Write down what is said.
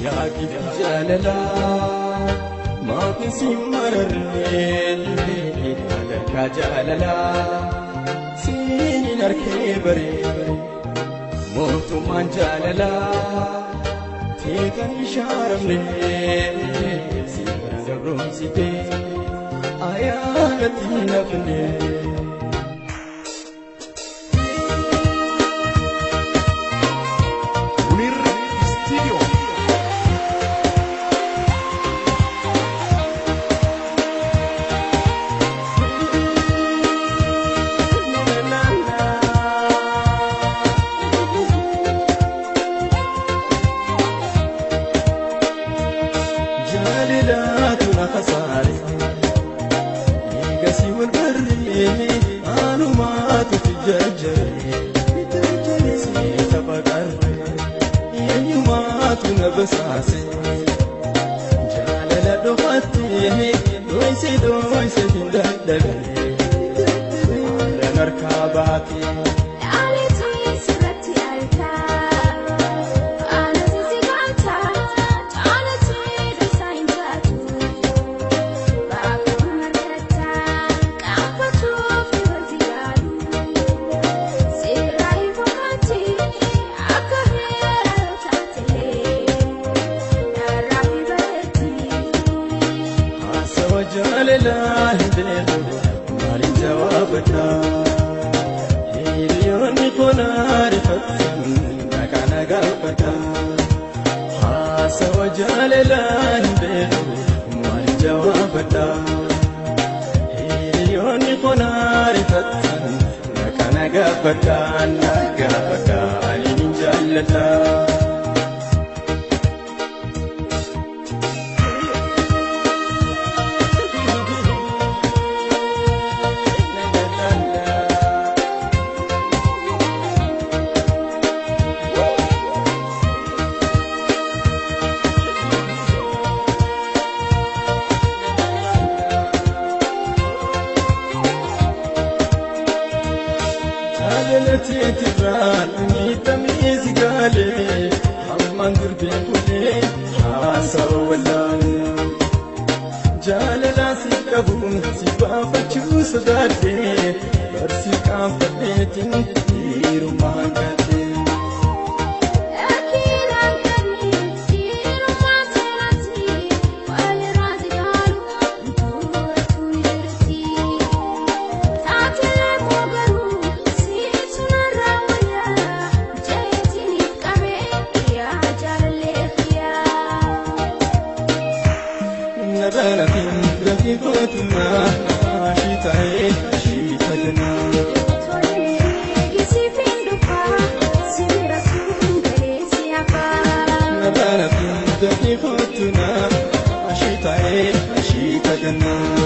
Yaa gifti jaalalaa maatiin si mararree sadarkaa jaalalaa siin hin arkee baree mootummaan jaalalaa teekan hin shaaramne si gabroomsite ayyaanatti hin hafne. Munir Studio. Jaalalaatu na khasaare eegasii wal barree anumaatu si jarjare si tafaqarre eenyumaatu na basaase jaalala dhokattee dhoyse dhoyse hin dadhabe haalaan harkaa baatee. Haasawa jaalalaa hin beeku maaliin jawaabadha? Hiriyoonni koo na rifatan maqaa na gaafadha. Haasawa jaalalaa hin beeku maaliin jawaabadha? Hiriyoonni koo na rifatan maqaa na gaafadha na gaafadha ani hin jaalladha. Jaalalateetirraan miidhamee si gaalee hammaan durbee bulee haasawa wallaalee. Jaalalaa si qabuun si baafachuu sodaadhee barsi qaanfadheetiin dhiirummaan gadhee. Nabalatiin dafii kootunaa ashii ta'ee ashii taganaa. Nabalatiin dafii kootunaa ashii ta'ee ashii taganaa.